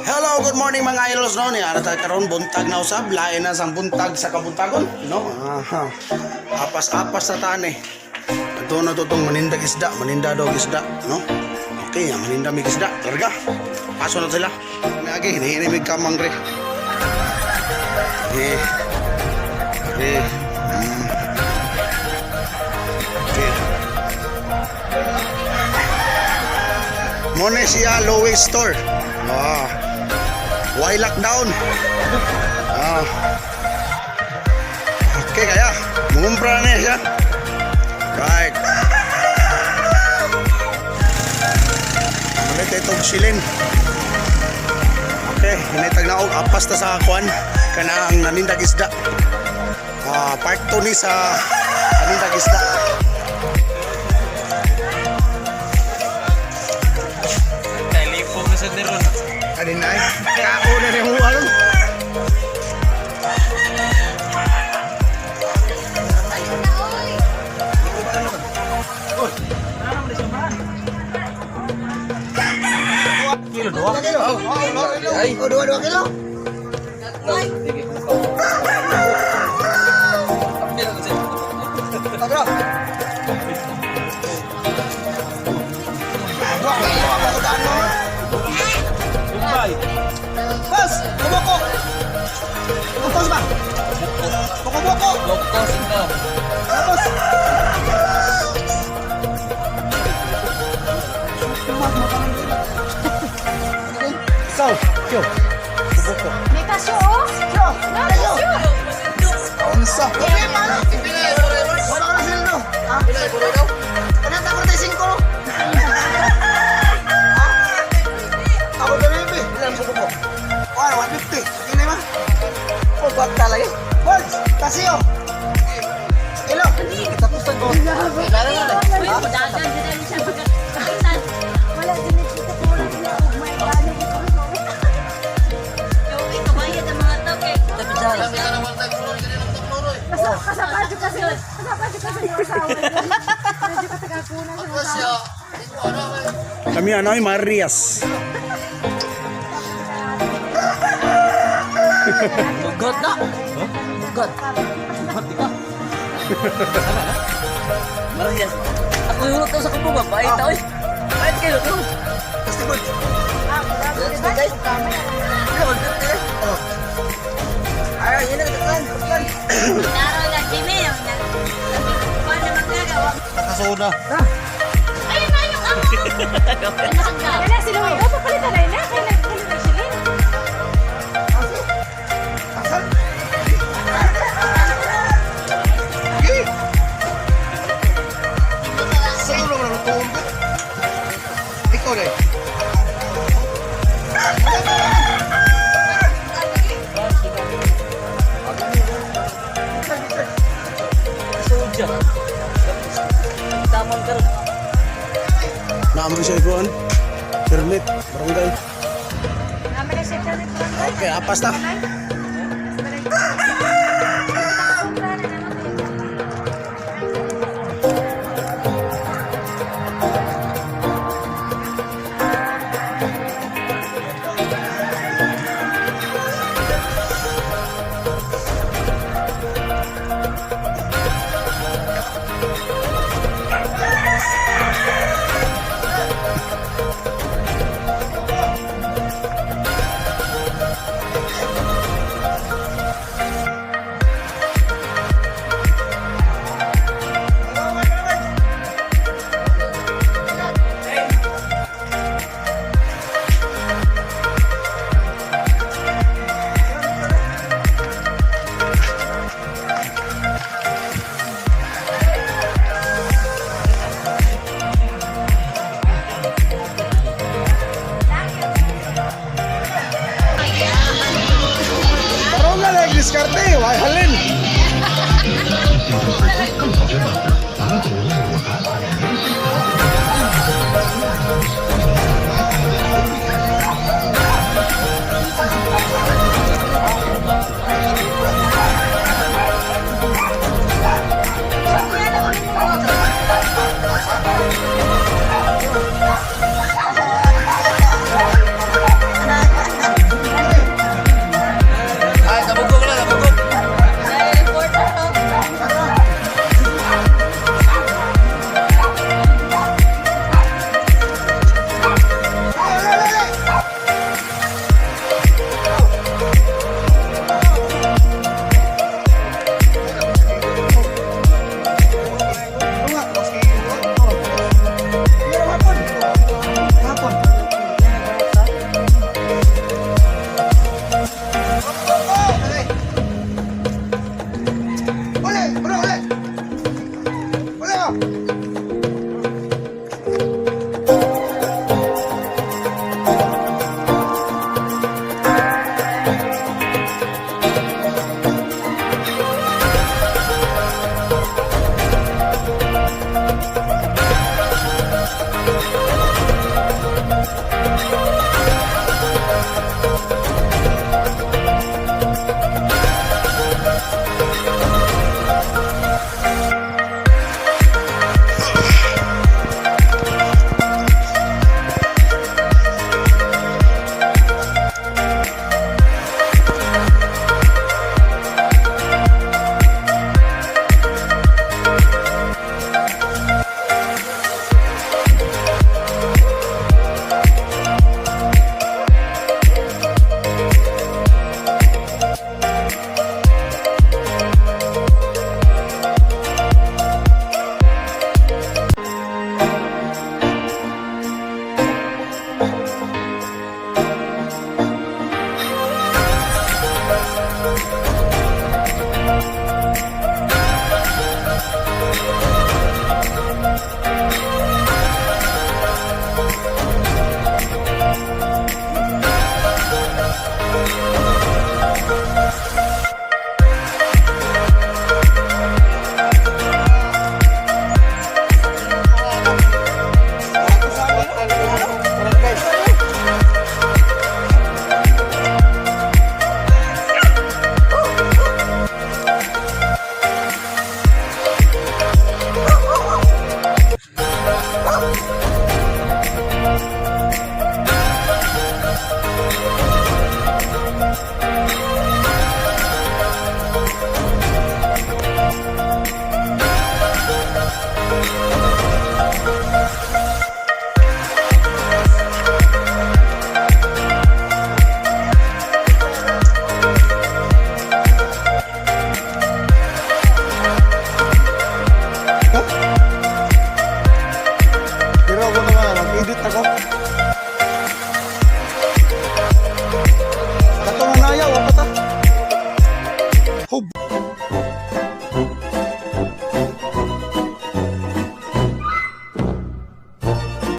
Hello, good morning, mga idols, no. Ni ara ta karon buntag na usab, lain na sang buntag sa kabuntagon, no. Aha. Apas-apas na tani. Ito na to tong manindag isda, maninda daw isda, no? Okay, ang maninda mig isda. Larga. Paso na sila. Agi, hinihinimig mig kamang re. Eh. Eh. Okay. Mone siya Lowe Store. Ah. Why lockdown? Ah. Okay kaya. Mungumpra na siya. Right. Malit itong silin. Okay, hinitag na og apas ta sa kuan kanang nanindag isda. Ah, part 2 ni sa nanindag isda. Telefon na sa deron. Kanin ay kaon na rin alon. Kilo dua. Ay, oh, 2 kilo. Pagro. 2 kilo ang bakudaan mo. Goodbye. Boss, bumoko. Bukos ba? Boko-boko. Doktor ito. Tapos. Ikaw, yo. Buboko. May kasyo, oh! Yo, No, kasyo! Unsa? Problema na. Wala ka na sila, no? Ha? Ano ta ko tayo singko? Ha? Ako na rin, eh. Ilan buboko? Wala, 150. Hindi na. Oh, bag talaga. Birds, tasiyo. Ilo. Tapos ko. Uy, dagan din siya pagkakainan. Wala din ito ko wala din ako may ano ko. Yo, kabayad ang mga tao kay. Kasama jud kasi, kasama jud kasi yung asawa niya. Medyo katagakuna sa asawa. Kami ano ay Marias. Bugat na. Bugat. Bugat di ka. Marias. Ako yung ulot sa kubo ba? Pait oy. Pait kayo to. Kasi birds. Ah, grabe, diba? Kilo 150 eh. Oh. Ay, yun ang plan, plan. Naro na Jimmy, yung na. Kuan na magagawa. Nakasuna. Ayun na yung amo. Wala si Louie. Oh, papalitan na yun na. Kaya nagpalit na siya. Asal. Sa ulo na lutuon ko. Ikaw dai. Soldier. Tamang karon. Naman siya ikuan. Permit, barangay. Naman na siya permit barangay. Okay, apas ta. Tarong na lang diskarte, why halin?